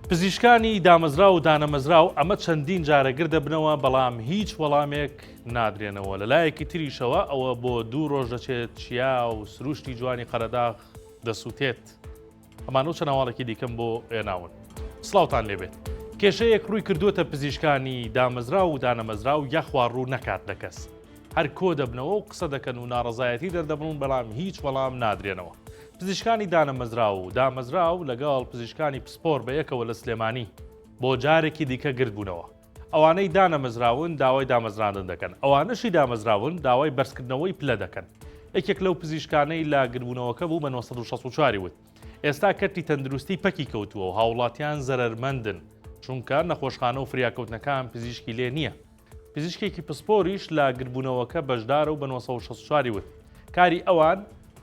پزیشکانی دامەزراو و دانەمەزراو ئەمە چەندین جارە گر دەبنەوە، بەڵام هیچ وەڵامێک نادرێنەوە. لەلایەکی تریشەوە ئەوە بۆ دوو ڕۆژ دەچێت چیا و سروشتی جوانی قەرەداغ دەسووتێت. ئەمانە و چەند هەواڵێکی دیکەم بۆ هێناون. سڵاوتان لێبێت. کێشەیەک ڕووی کردووەتە پزیشکانی دامەزراو و دانەمەزراو یاخوا ڕوو نەکات لە کەس. هەر کۆ دەبنەوە و قسە دەکەن و ناڕەزایەتی دەردەبڕن بەڵام هیچ وەڵام نادرێنەوە. پزیشکانی دانەمەزراو و دامەزراو لەگەڵ پزیشکانی پسپۆر بەیەکەوە لە سلێمانی بۆ جارێکی دیکە گردبوونەوە. ئەوانەی دانەمەزراون داوای دامەزراندن دەکەن، ئەوانەشی دامەزراون داوای بەرزکردنەوەی پلە دەکەن. یەکێک لەو پزیشکانەی لە گردبوونەوەکە بوو بە 964 وت، ئێستا کەرتی تەندروستی پەکی کەوتووە و هاوڵاتیان زەرەرمەندن، چونکە نەخۆشخانە و فریاکەوتنەکان پزیشکی لێ نییە. پزیشکێکی پسپۆریش لە گردبوونەوەکە بەشدارە و بە 964 وت، کاری ئەوان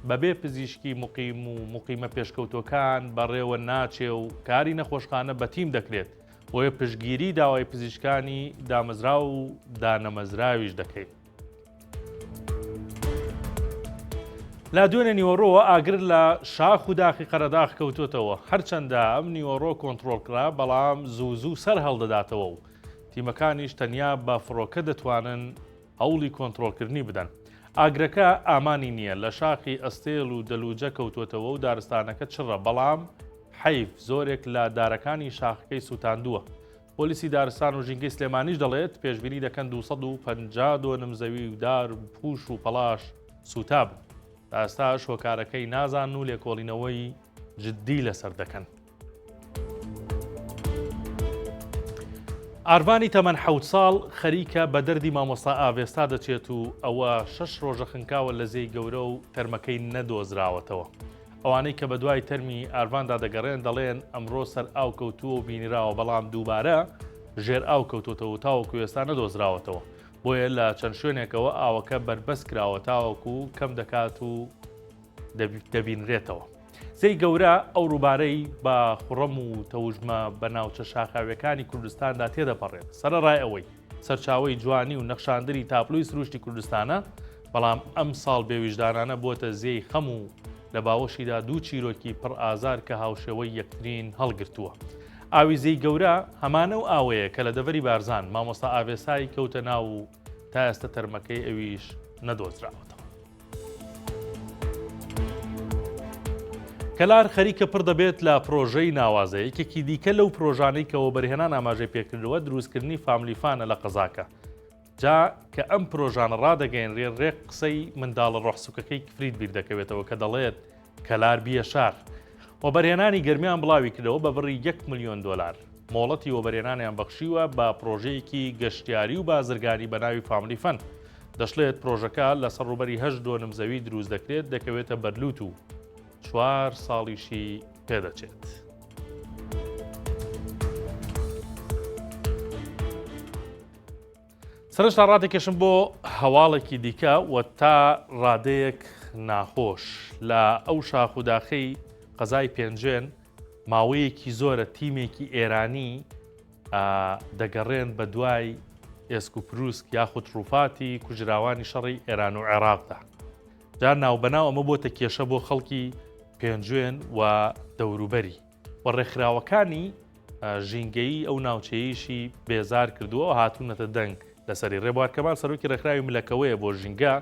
بەبێ پزیشکی موقیم و موقیمە پێشکەوتووەکان بەڕێوە ناچێ و کاری نەخۆشخانە بە تیم دەکرێت، بۆیە پشتگیری داوای پزیشکانی دامەزراو و دانەمەزراویش دەکەین. لە دوێنێ نیوەڕۆوە ئاگر لە شاخ و داخی قەرەداخ کەوتوتەوە هەرچەندە ئەم نیوەڕۆ کۆنتڕۆڵ کرا بەڵام زوو زوو سەر هەڵدەداتەوە و تیمەکانیش تەنیا بە فڕۆکە دەتوانن هەوڵی کۆنتڕۆڵکردنی بدەن. ئاگرەکە ئامانی نییە، لە شاخی ئەستێل و دەلوجە کەوتووەتەوە و دارستانەکە چڕە، بەڵام حەیف زۆرێک لە دارەکانی شاخەکەی سووتاندووە. پۆلیسی دارستان و ژینگەی سلێمانیش دەڵێت، پێشبینی دەکەن 250 دۆنم زەوی و دار و پووش و پەڵاش سووتابن. تا ئێستاش هۆکارەکەی نازانن و لێکۆڵینەوەی جددی لەسەر دەکەن. ئارڤانی تەمەن حەوت ساڵ خەریکە بە دەردی مامۆستا ئاڤێستا دەچێت و ئەوە شەش ڕۆژە خنکاوە لە زێی گەورە و تەرمەکەی نەدۆزراوەتەوە. ئەوانەی کە بەدوای تەرمی ئارڤاندا دەگەڕێن دەڵێن ئەمڕۆ سەر ئاو کەوتووە و بینراوە بەڵام دووبارە ژێر ئاو کەوتۆتەوە و تاوەکو ئێستا نەدۆزراوەتەوە. بۆیە لە چەند شوێنێکەوە ئاوەکە بەربەست کراوە تاوەکو کەم دەکات و دەبینرێتەوە. زێی گەورە ئەو ڕووبارەی بە خوڕەم و تەوژمە بە ناوچە شاخاویەکانی کوردستاندا تێدەپەڕێت، سەرەڕای ئەوەی سەرچاوەی جوانی و نەخشاندنی تابلۆی سروشتی کوردستانە، بەڵام ئەمساڵ بێویژدانانە بووەتە زێی خەم و لە باوەشیدا دوو چیرۆکی پڕ ئازار کە هاوشێوەی یەکترین هەڵگرتووە. ئاوی زێی گەورە هەمان ئەو ئاوەیە کە لە دەڤەری بارزان مامۆستا ئاڤێسای کەوتە ناو و تا ئێستە تەرمەکەی ئەویش نەدۆزراوەتەوە. کەلار خەریکە پڕ دەبێت لە پرۆژەی ناوازە، یەکێکی دیکە لەو پرۆژانەی کە وەبەرهێنان ئاماژەی پێکردووە دروستکردنی فاملی فانە لە قەزاکە. جا کە ئەم پرۆژانە ڕادەگەیەنرێ ڕێک قسەی منداڵە ڕۆحسوکەکەی کفریت بیر دەکەوێتەوە کە دەڵێت کەلار بیە شار. وەبەرهێنانی گەرمیان بڵاوی کردەوە بە بڕی یەک ملیۆن دۆلار مۆڵەتی وەبەرهێنانیان بەخشیوە بە پرۆژەیەکی گەشتیاری و بازرگانی بە ناوی فاملی فەن. دەشڵێت، پرۆژەکە لەسەر ڕووبەری هەشت دۆنم زەوی دروست دەکرێت، دەکەوێتە بەرلووت و چوار ساڵیشی پێدەچێت. سەرنجتان ڕادەکێشم بۆ هەواڵێکی دیکە و تا ڕادەیەک ناخۆش لە ئەو شاخ و داخەی قەزای پێنجوێن ماوەیەکی زۆرە تیمێکی ئێرانی دەگەڕێن بە دوای ئێسک و پروسک یاخود ڕووفاتی کوژراوانی شەڕی ئێران و عێراقدا. جا ناوبەناو ئەمە بۆتە کێشە بۆ خەڵکی پێنجوێن و دەوروبەری و ڕێکخراوەکانی ژینگەیی ئەو ناوچەیەیشی بێزار کردووە و هاتوونەتە دەنگ لەسەری. ڕێبوار کەمال سەرۆکی ڕێکخراوی ملەکەوەیە بۆ ژینگە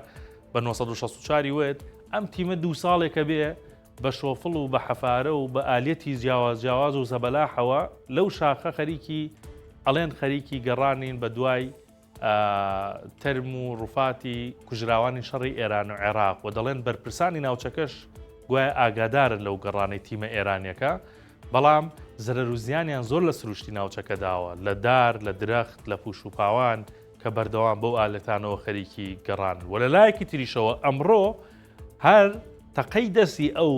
بە 964 وت، ئەم تیمە دوو ساڵێکە بێ بە شۆفڵ و بە حەفارە و بە ئالیەتی جیاواز جیاواز و زەبەلاحەوە لەو شاخە خەریکی ئەڵێن خەریکی گەڕانین بە دوای تەرم و ڕوفاتی کوژراوانی شەڕی ئێران و عێراق و دەڵێن بەرپرسانی ناوچەکەش گوایە ئاگادارن لەو گەڕانەی تیمە ئێرانیەکە بەڵام زەرەر و زیانیان زۆر لە سروشتی ناوچەکە داوە لە دار لە درەخت لە پوش و پاوان کە بەردەوام بەو ئالەتانەوە خەریکی گەڕان و لە لایەکی تریشەوە ئەمڕۆ هەر تەقەی دەستی ئەو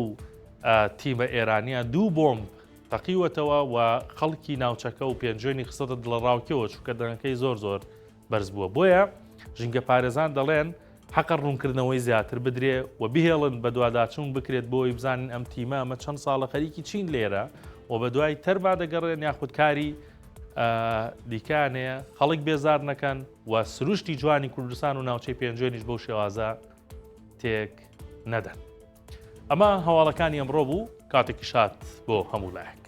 تیمە ئێرانیە دوو بۆمب تەقیوەتەوە و خەڵکی ناوچەکە و پێنجوێنی خستەتە دڵەڕاوکێوە چونکە دەنگەکەی زۆر زۆر بەرز بووە بۆیە ژینگە پارێزان دەڵێن حەقە ڕوونکردنەوەی زیاتر بدرێ و بهێڵن بەدواداچوون بکرێت بۆی بزانین ئەم تیمە ئەمە چەند ساڵە خەریکی چین لێرە و بەدوای تەرما دەگەڕێن یاخود کاری دیکانەیە خەڵک بێزار نەکەن و سروشتی جوانی کوردستان و ناوچەی پێنجوێنیش بەو شێوازە تێک نەدەن. ئەمە هەواڵەکانی ئەمڕۆ بوو کاتێکی شاد بۆ هەموو لایەک.